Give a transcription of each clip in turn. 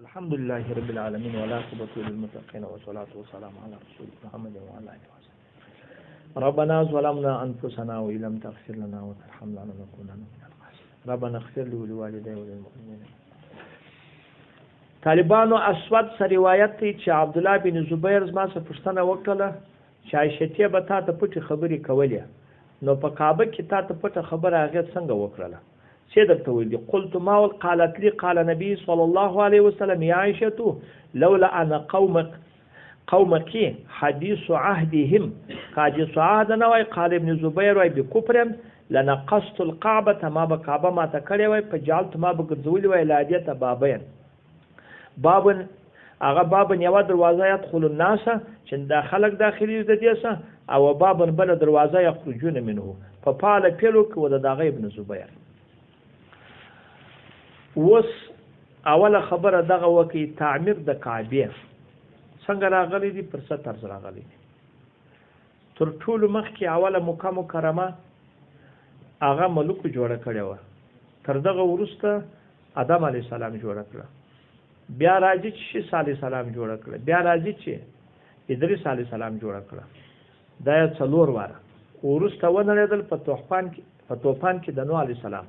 الحمد لله رب العالمين والعاقبة للمتقين والصلاة والسلام على رسول محمد وعلى آله وصحبه. ربنا ظلمنا أنفسنا وإن لم تغفر لنا وترحمنا لنكونن من الخاسرين. ربنا اغفر لي ولوالدي وللمؤمنين. طالبانو اسود سره روایت دی چې عبد الله بن زبیر زما څخه پوښتنه وکړه چې عائشتې به تا ته پټې خبرې کولې، نو په کعبه کې تا ته پټه خبره هغې څنګه وکړله؟ څه درته ویل دي؟ قلت ما قالت لي قال نبي صلى الله عليه وسلم يا عائشة لولا أن قومك حديث عهدهم حديث عهد نوای قال ابن زبير وای بکفر لنقصت القعبة ما بکعبه ما تکړې وای فجعلت ما بګرځولې وای لادیته بابین بابن هغه بابن یوه دروازه يدخل الناس چې دا خلک داخلي د دې سه او بابن بل دروازه يخرجون منه په پاله پیلو کې و د دغه ابن زبیر. اوس اوله خبره دغه وکي تعمیر د کعبې څنګه راغلی دی، پر څه طرز راغلی دی؟ تر ټولو مخکې اوله مکه مکرمه هغه ملوکو جوړه کړې وه، تر دغه وروسته آدم علیه السلام جوړه کړه، بیا راځي چې شیس علیه السلام جوړه کړه، بیا راځي چې ادریس علیه السلام جوړه کړه. دا یې څلور واره وروسته ونړېدل په توفان کې د نوح علیه السلام.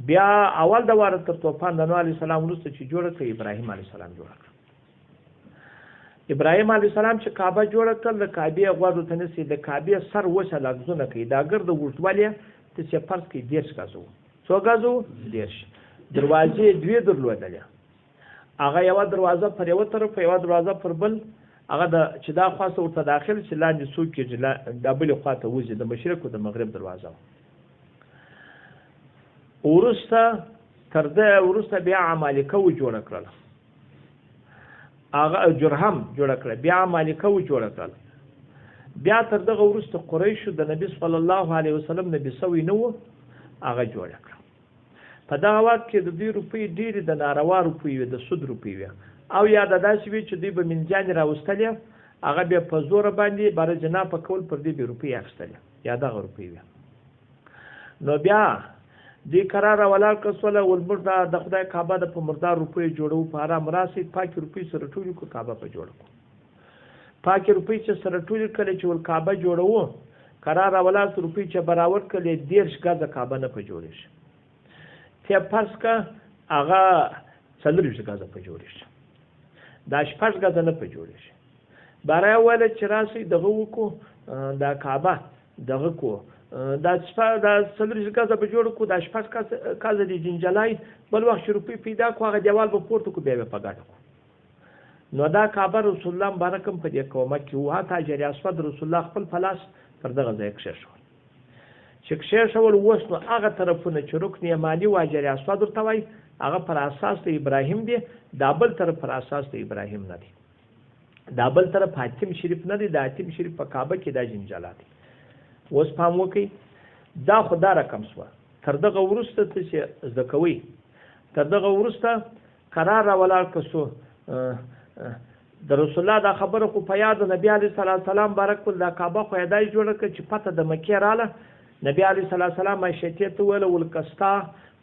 بیا اول د واره تر توفان د نوح علیه السلام وروسته چې جوړه کړه ابراهیم علیه السلام جوړه کړه. ابراهیم علیه السلام چې کعبه جوړه کړه د کعبې غوږو ته نیسي، د کعبې سر وسه لغزونه کوي، دا ګرد اوږدوالی ته چې فرض کړئ 30 ګزه و، څو ګزه و؟ 30. دروازې دوې درلودلې، هغه یوه دروازه پر یوه طرف یوه دروازه پر بل، هغه د چې دا خوا ته ورته داخل چې لاندې څوک کېږي دا بلې خوا ته وځي، د مشرق او د مغرب دروازه وه. وروسته تر ده وروسته بیا عمالقه و جوړه کړله، هغه جرهم جوړه کړه، بیا عمالقه و جوړه کړله. بیا تر دغه وروسته قریشو د نبي صلی الله علیه وسلم نبي سوی نه و هغه جوړه کړه. په دغه وخت کې د دوی روپۍ ډېرې د ناروا روپۍ وې، د سود روپۍ وې، او یا د داسې وې چې دوی به منځیانې راوستلې، هغه بیا په زوره باندې باره جنا په کول پر دې بې روپۍ اخیستلې، یا دغه روپۍ وې. نو بیا دوی قرار راولاړ کړه سوله ول موږ دا د خدای کعبه د په مردار روپیو جوړوو، په ارام راسئ، پاکې روپۍ سره ټولې کړو، کعبه په جوړه کړو. پاکې روپۍ چې سره ټولې کړې چې ول کعبه جوړوو، قرار راولاړ کړه، روپۍ چې برابر کړلې 30 ګزه کعبه نه په جوړېږي، ته فرض که هغه 24 ګزه په جوړېږي، دا 6 ګزه نه په جوړېږي. باره یې وویله چې راسئ دغه وکړو، دا کعبه دغه کړو، دا 24 ګزه به جوړ کړو، دا 6 ګزه دې جنجلای، بل وخت چې روپۍ پیدا کړو هغه دیوال به پورته کړو، بیا به په ګډه کړو. نو دا کعبه رسول الله مبارک هم په دې کومه کې و، حتی حجر اسود رسول الله خپل په لاس پر دغه ځای کښېښول. چې کښېښول اوس نو هغه طرفونه چې رکن یماني و حجر اسود ورته وایي، هغه پر اساس د ابراهیم دی، دا بل طرف پر اساس د ابراهیم نه دی، دا بل طرف حاتم شریف نه دی، د حاتم شریف په کعبه کې دا جنجالا دی. اوس پام وکئ، دا خو دا رقم سوه. تر دغه وروسته ته چې زده کوئ، تر دغه وروسته قرار راولاړ که سو، د رسول الله دا خبره خو په یاد نبي علیه الصلاة والسلام بارک ول، دا کعبه خو یې داسې جوړه کړه چې پته د مکې راله. نبي علیه الصلاة والسلام عایشې ته وویل ول که ستا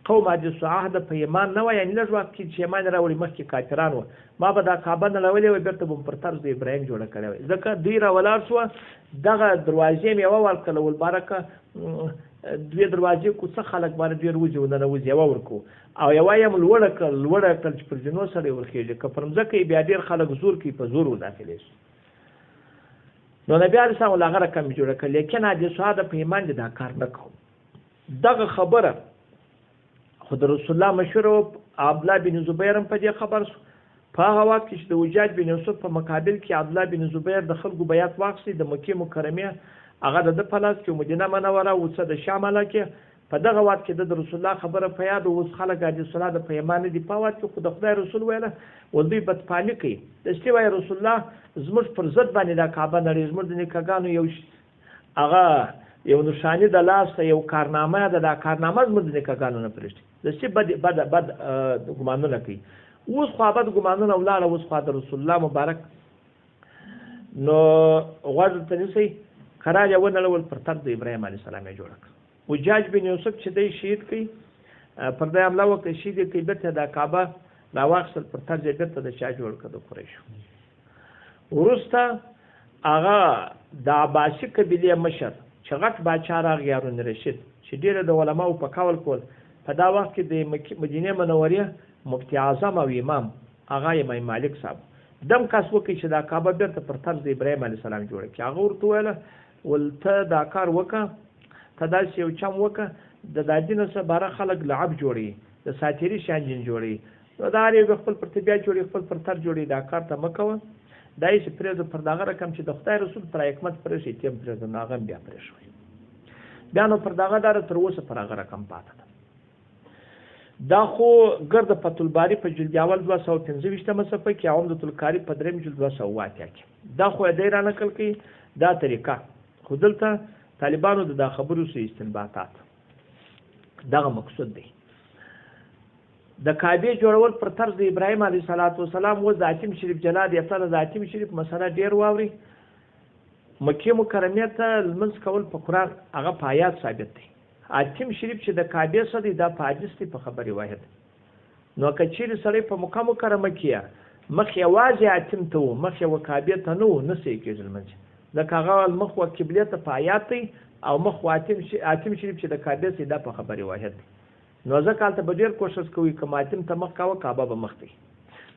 قوم حدیث عهد په ایمان نه وه، یعنې لږ وخت کې چې ایمان یې راوړي مخکې کافران وه، ما به دا کعبه نړولې وای، بېرته به مې پر طرز د ابراهیم جوړه کړې وای، ځکه دوی راولاړ شوه دغه دروازې مې یوه ورکړله ول بارکه دوې دروازې کو څه خلک باندې ډېر وځي وننوځي، یوه ورکو او یوه یې هم لوړه کړه، لوړه کړل چې پر زینو سړی ورخېږي، که پر مځکه یې بیا ډېر خلک زور کوي په زور ورداخلې شي. نو نبي علیه السلام ول هغه رقم یې جوړه کړه، لیکن حدیث عهد په ایمان دې دا کار نه کوم. دغه خبره خو د رسول الله مشهور و، عبدالله بن زبیر هم په دې خبر شو. په هغه وخت کې چې د حجاج بن یوسف په مقابل کې عبدالله بن زبیر د خلکو بیعت واخیست، د مکې مکرمې هغه د ده په لاس کې، مدینه منوره و څه د شام علاقې، په دغه وخت کې د رسول الله خبره په یاد و، اوس خلک حدیث الله د په ایمان نه دي. په وخت کې خو د خدای رسول ویله ول دوی بدفهمي کوي، دستي وایي رسول الله زموږ پر ضد باندې دا کعبه نړوي، زموږ د نیکهګانو یو هغه یو نشاني د لاس یو کارنامه ده، دا کارنامه زموږ د نیکهګانو نه پرېږدي، دستي بد بد بد ګمانونه کوي. اوس خو بد ګمانونه ولاړه، اوس خو د رسول الله مبارک نو غوږ ورته نیسئ، قرار یې ونړول، پر طرز د ابراهیم علیه السلام یې جوړه کړه. حجاج بن یوسف چې دی شهید کړي، پر دی حمله وکړه، شهید یې کړي، بېرته دا کعبه راواخیستل، پر طرز یې بېرته د چا جوړ کړ؟ د قریشو. وروسته هغه د عباسي قبیلې مشر چې غټ باچا راغی، هارون رشید، چې ډېره د علماو په قول کول، په دا وخت کې د مدینې منورې مفتي اعظم او امام هغه امام مالک صاحب دم کس وکړي چې دا کعبه بېرته پر طرز د ابراهیم علیه السلام جوړه کړي. هغه ورته وویل، ول ته دا کار وکړه، ته داسې یو چم وکړه، د دادي نه څه باره خلک لعب جوړوي، د ساتیري شیان جن جوړوي، نو دا هر یو خپل پر طبیعت جوړوي، خپل پر طرز جوړوي، دا کار ته مه کوه، دا یې چې پرېږده پر دغه رقم چې د خدای رسول پر حکمت پرېښی، ته هم پرېږده. نو هغه هم بیا پرېښوی، بیا نو پر دغه داره تر اوسه پر هغه رقم پاته ده. دا خو ګرد فتح الباري په جلد اول 225مه صفحه کې، عمدة القاري په دریم جلد 280 کې دا خو یې دی را نقل کوي دا طریقه. خو دلته طالبانو د دا خبرو څه استنباطات دغه مقصود دی. د کعبې جوړول پر طرز د ابراهیم علیه الصلاة والسلام اوس د حاتم شریف جلا دی. ته د حاتم شریف مسله ډېر واوري. مکې مکرمې ته لمونځ کول په قرآن هغه په آیات ثابت دی. حاتم شریف چې د کعبې څه دی دا په حدیث دی، په خبرې واحد. نو که چیرې سړی په مکه مکرمه کې مخ یوازې حاتم ته و، مخ یې و کعبې ته نه و، نه صحیح کېږي لمونځ، ځکه هغه مخ و قبلې ته په آیات دی او مخ و حاتم شریف چې د کعبې څه دا په خبرې واحد دی. نو ځکه هلته به ډېر کوشش کوي که ماتم ته مخ کاوه کعبه به مخ دی،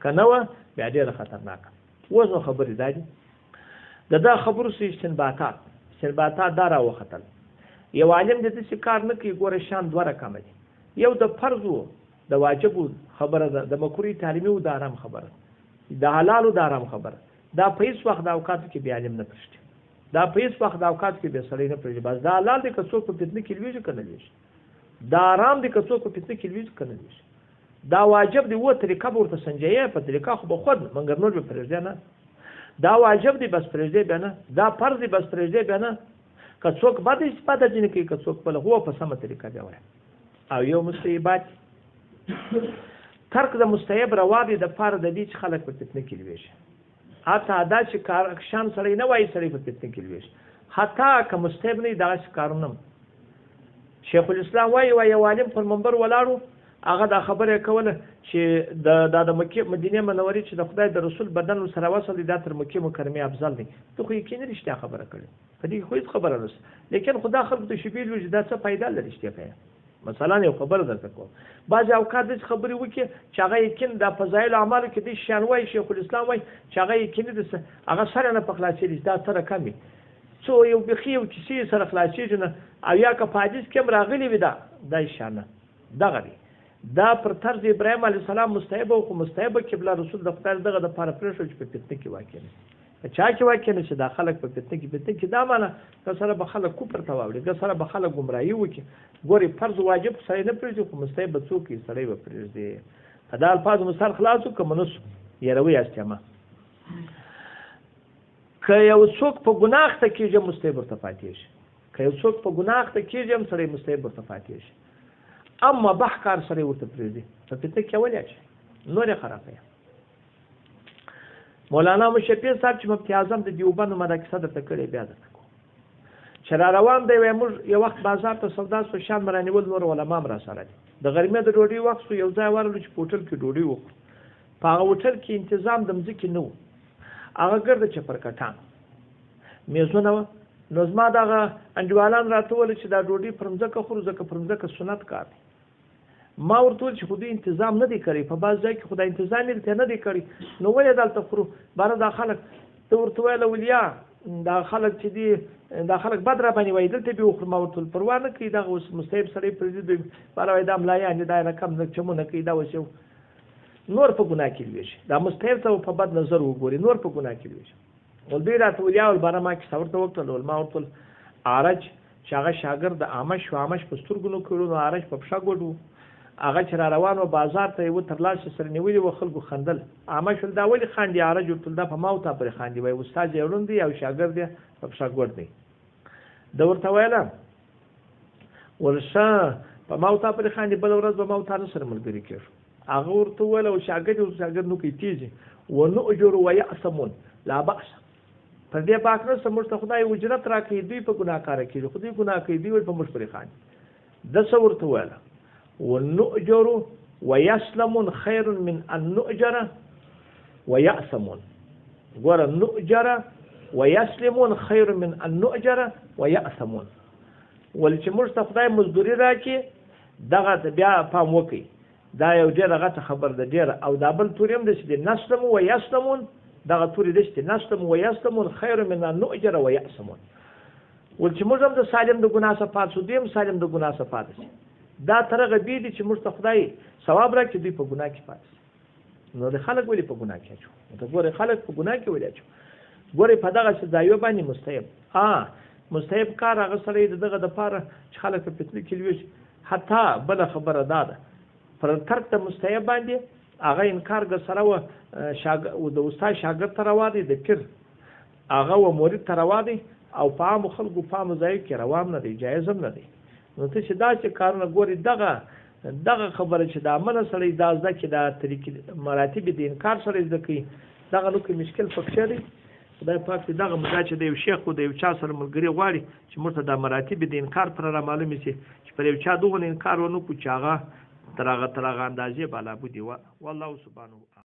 که نه وه بیا ډېره خطرناکه. اوس نو خبرې دا دي، د دا خبرو څه استنباطات دا راوختل. یو عالم دې داسې کار نه کوي، ګوره شان دوه رقمه دي، یو د فرض و د واجب خبره ده، د مکروه تعلیمي و د حرام خبره، د حلال و د حرام خبره. دا په هېڅ وخت د اوقاتو کې بې عالم نه پرېږدي، دا په هېڅ وخت د اوقاتو کې بې سړی نه پرېږدي. بس دا حلال دی که څوک په فتنه کې لوېږي که نه لوېږي، دا حرام دی که څوک په فتنه کې لوېږي که نه لوېږي، دا واجب دی و طریقه به ورته سنجوې، په طریقه خو به خود مګر نور به پرېږدې نه. دا واجب دی بس پرېږدې بیا نه، دا فرض دی بس پرېږدې بیا نه. که څوک بد استفاده ځینې کوي، که څوک بله هو په سمه طریقه بیا وایي. او یو مستحبات ترک د مستحب روا دی د پاره د دې چې خلک په فتنه کې لوېږي. حتی دا چې کار شان سړی نه وایي سړی په فتنه کې لوېږي، حتی که مستحب نه وي دغسې کارونه هم. شیخ الاسلام وایي، وایي یو عالم پر منبر ولاړو، هغه دا خبره یې کوله چې دا د مکې مدینې منورې چې د خدای د رسول بدن ورسره وصل دی، دا تر مکې مکرمې افضل دی. ته خو یقیني رښتیا خبره کړې، په دې کې خو هېڅ خبره نشته، لیکن خو دا خلکو ته شیبې لوېږي، دا څه فایده لري رښتیا کوي. مثلا یو خبره درته کوم، بعضې اوقات داسې خبرې وکړي چې هغه یقین دا فضایل اعمالو کې داسې شیان وایي، شیخ الاسلام وایي چې هغه یقیني د هغه سره نه په خلاصېږي، دا څه رقم وي، څو یو بیخي یو کیسې سره خلاصېږي نه، او یا که په حدیث کې هم راغلي وي دا دا شیان نه دغه دی. دا پر طرز ابراهیم علیه السلام مستحب و، خو مستحب قبله رسول د خدای دغه دپاره پرېښود چې په فتنه کې واقع نه شي. په چا کې واقع نه شي؟ دا خلک په فتنه کې، فتنه کې دا معنی که سره به خلک کفر ته واوړي، که سره به خلک ګمراهي وکړي. ګورې فرض واجب سړی نه پرېږدي، خو مستحب به څوک وي، سړی به پرېږدي. په دا الفاظ مو سر خلاص کړو که مو نه شو، یاروي یاست ما. که یو څوک په ګناه اخته کېږي هم مستحب ورته پاتېږي، که یو څوک په ګناه اخته کېږي هم سړی مستحب ورته پاتېږي. اما بح کار سړی ورته پرېږدي، په فتنه کې ولې اچوي، نور یې خرابوي. مولانا مشفع صاحب چې مفتي اعظم د دیوبند ما دا کیسه درته کړې، بیا درته کوم چې را روان دی. وایي موږ یو وخت بازار ته سودا سو، شیان مې رانیول، نور علما هم راسره دي. د غرمې د ډوډۍ وخت سو، یو ځای ورغلو چې په هوټل کې ډوډۍ وخورو. په هغه هوټل کې انتظام د مځکې نه و، هغه ګرده چپرکټان میزونه وه. نو زما دغه انډیوالان راته وویل چې دا ډوډۍ پر مځکه خورو، ځکه پر مځکه سنت کار دی. ما ورته وویل چې خو دوی انتظام نه دی کړی، په بعض ځای کې خو دا انتظام یې دلته نه دی کړی، نو ولې دلته خورو؟ باره دا خلک ته ورته ویل ولیا دا خلک چې دي دا خلک بد را باندې وایي، دلته به وخورو. ما ورته وویل پروا نه کوي، دغه اوس مستحب سړی پرېږدي، دوی باره وایي دا ملایان دي، دا رقم نه چمونه کوي، دا اوس یو نور په ګناه کې لوېږي، دا مستحب ته په بد نظر وګوري، نور په ګناه کې لوېږي. ول دوی راته ویل، یا ول باره ما کیسه ورته وکړل. ول ما ورته ویل عرج چې هغه شاګرد د آمش شو، آمش په سترګو نه کړو، نو عرج په پښه ګډ و. هغه چې را روان و بازار ته یې و تر لاس یې سره نیولي وه، خلکو خندل. آمش ویل دا ولې خاندي؟ عرج ورته ویل دا په ما او تا پورې خاندي، وایي استاد یې ړوند دی او شاګرد یې په پښه ګوډ دی. ده ورته ویله ورشه په ما او تا پورې خاندي، بله ورځ به ما او تا نه سره ملګري کېږو. هغه ورته وویل او شاګرد یې شاګرد نو کوي تېږي ونؤجر ویأثمون لا بأس، پر دې باک نشته، موږ ته خدای اجرت راکوي، دوی په ګناهکاره کېږي، خو دوی ګناه کوي، دوی ولې په موږ پورې خاندي؟ ده څه ورته وویله ونؤجر ويسلمون خير من ان نؤجر ويأثمون. ګوره نؤجر ويسلمون خير من ان نؤجر ويأثمون. ول چې موږ ته خدای مزدوري راکړي دغه بیا پام وکړي. دا یو ډېره غټه خبر ده ډېره. او دا بل توري هم داسې دي، نسلم ويسلمون، دغه توري داسې دي، نسلم ويسلمون خير من ان نؤجر ويأثمون. ول چې موږ هم د سالم د ګناه څخه پاتې شو، دوی هم سالم د ګناه څخه پاتې شي. دا تر هغه بې دي چې موږ ته خدای ثواب راکړي، دوی په ګناه کې پاتې شي. نو د خلک ولې په ګناه کې اچو؟ ته ګورې خلک په ګناه کې ولې اچو؟ ګورې په دغسې ځایو باندې مستحب مستحب کار هغه سړی د دغه دپاره چې خلک په فتنه کې لوېږي. حتی بله خبره دا ده، پر ترک د مستحب باندې هغه انکار ګرسره و د استاد شاګرد ته روا دی، د پیر هغه و مرید ته روا دی، او په عامو خلکو په عامو ځایو کې روا هم نه دی، جایز هم نه دی. نو ته چې داسې کارونه ګورې، دغه دغه خبره چې دا منه سړی دا زده کړي، دا طریقې مراتب د انکار سړی زده کوي، دغه نو کوم مشکل پکښې دی. خدای پاک دې دغه مدا چې د یو شیخ او د یو چا سره ملګري غواړي چې موږ ته دا مراتب د انکار پر را معلومې شي، چې پر یو چا دغه انکار ونه کړو چې هغه تر هغه اندازې بالا بودي. والله سبحانه.